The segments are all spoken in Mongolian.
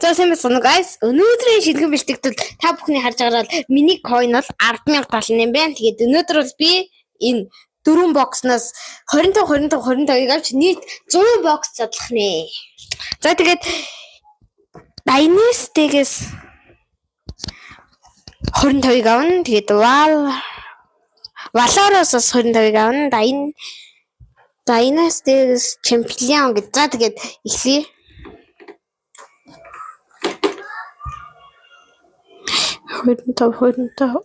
За, сайн байцгаана уу, guys. Өнөөдрийн шинэхэн бичлэгт бол та бүхний харж байгаараа л миний coin бол 10,078 байна. Тэгээд өнөөдөр бол би энэ дөрвөн box ноос 25 25 25-ыг авч нийт 100 box задлах нэ. За, тэгээд Dynasty-гээс 25-ыг авна. Тэгээд Valorous бас 25-ыг авна. Dynasty-гээс Champion гэж. За, тэгээд эхлэе. 25 25 25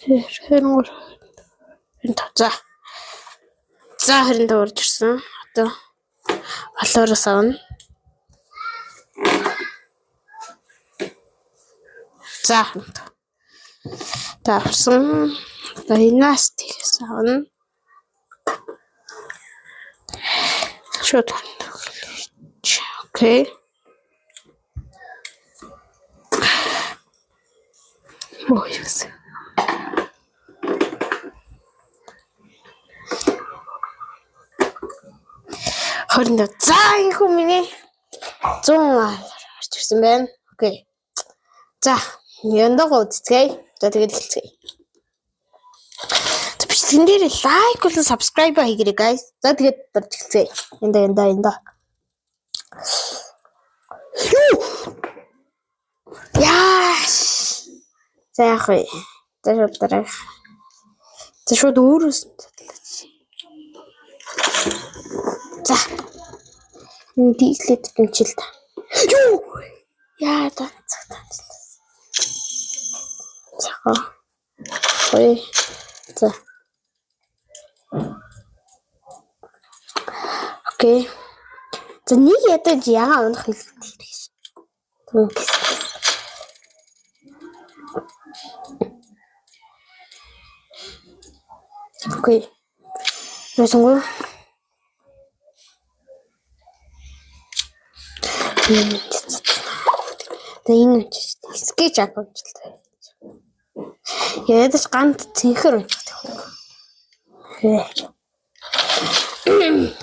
23 25. За. За, 25 орж ирсэн. Одоо Valorous авна. За. За, авсан. Dynasty-гээс авна. Шууд. Okay. Ой, юусэн. 25. За, энэхүү миний 100 орж ирсэн байна. Okay. За, яндаа үзцгээе. За, тэгээд эхэлцгээе. За, бичлэгэн дээр like болон subscribe хийгээрэй, guys. За, тэгээд орж эхэлцгээе. Янда, янда, янда. Юу? Яаш. За, яах вэ? За, шууд дараах. За, шууд өөрөөс нь задлаач. За. Энэ дийлээд дэмчил та. Юу? Яа, данцах данцлаа. За. Ой. За. Okay. За, нэг ядаж ягаан унах хэлдэг хэрэг ш. Түнх. Okay. Ясангүй. Тэгээ энэ унчих. Скетч ап унчлаа. Ядаж ганц цэнхэр унчих.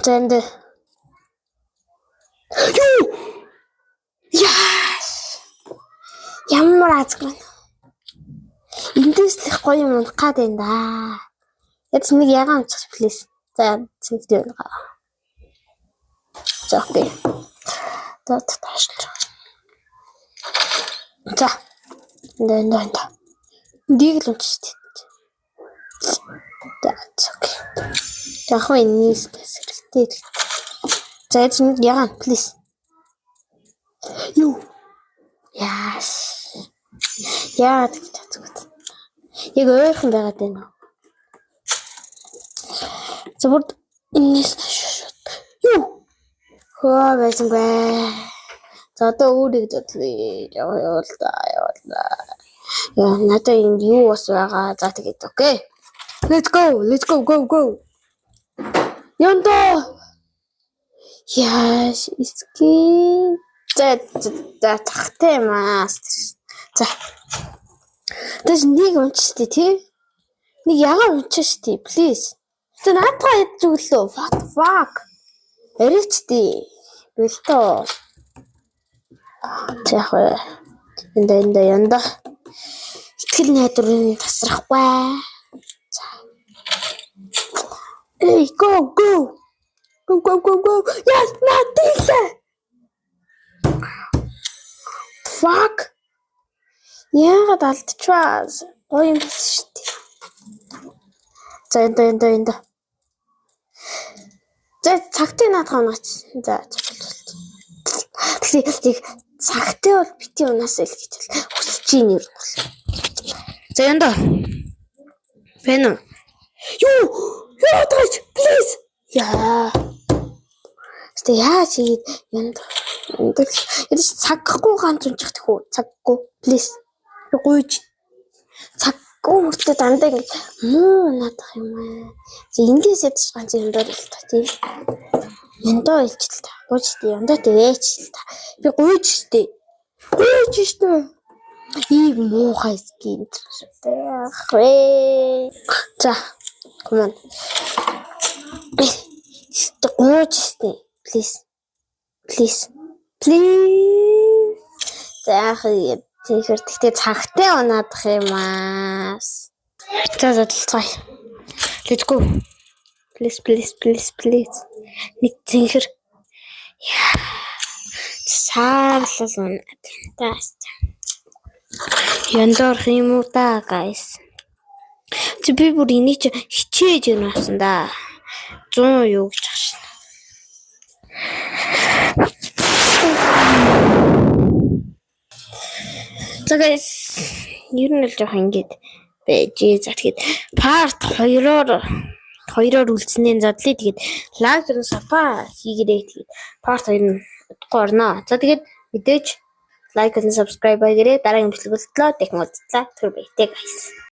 За, энд. Юу? Яаш. Ямар азг байна. Эндээс л их гоё юм унах гад байна да. Ядаж нэг ягаан унчих, please. За, цэнхэр байна. За, okay. За, таашлж. За. Энд, энд, энд. Дийг л унчих. За, okay. Яг хөө энэс хэрэгтэй. За, ядаж нэг ягаан, please. Юу? Яаш. Яагаад гэж чаддаг. Яг ойрхон байгаад байна. За, бүр энэс шууд. Юу? Хөө, байсангүй. За, одоо өөрийг задлаа. Явуул та, явуул та. Яа, надад энд юу бас байгаа. За, тэгээд okay. Let's go. Let's go, go, go. Янда. Яаш, иски. За, за, цагтай юм аа. За. Тэс нэг унчтээ, тий? Нэг ягаан унчаа штэ, please. За, наадгаа ядж өглөө. What the fuck? Арайчдээ. Бэлтөө. За, яг вэ. Энда, энда, янда. Итгэл найдварын тасрахгүй. За. Эй, go, go. Go, go, go, go. Yes, надилээ. Fuck. Яагаад алдчихваа? Гоё юм байсан шүү дээ. За, энда, энда, энда. За, цагтыг наадах унаач. За, тэгэхээр яг цагтай бол бити унаасаа л гэж хүсэж ийн юм бол. За, янда. Байна уу? Юу? Юу таач? Please. Яа. Гэтэ яаж хийгээд янд янд ядаж цаггүй ганц унчих тэхүү. Цаггүй. Please. Би гуйж. Цаггүй мөртлөө дандаа ингэ муу наадах юм аа. За, эндээс ядаж ганц яндаа л та, тийм. Яндаа илчил та. Гуйж тий. Яндаа тэгээч л та. Би гуйж штэ. Гуйж штэ. Ийм муухай skin. Яах вэ? За. Come on. Гуйж штэ. Please. Please. Please. За, яах юм? Тэгэхээр тэгтээ цагтай унаадах юм аа. За, задлцгаая. Let's go. Please, please, please, please. Нэг цэнхэр. Яа. Саарлал унаад. Таас. Яндорх юм уу та, guys? Чи би бүр энийг чи хичээж юм авсан да. 100 юу гэж ах шин. За guys, ер нь л жоох ингэж байж. За, тэгээд part 2-оор үлдснээ задлаа. Тэгээд like, sub хийгэрээ. Тэгээд part 2 нь удахгүй орно. За, тэгээд мэдээж like and subscribe хийгэрээ. Дараагийн бичлэг болтлоо. Дахин уулзлаа. Түр баяртай, guys.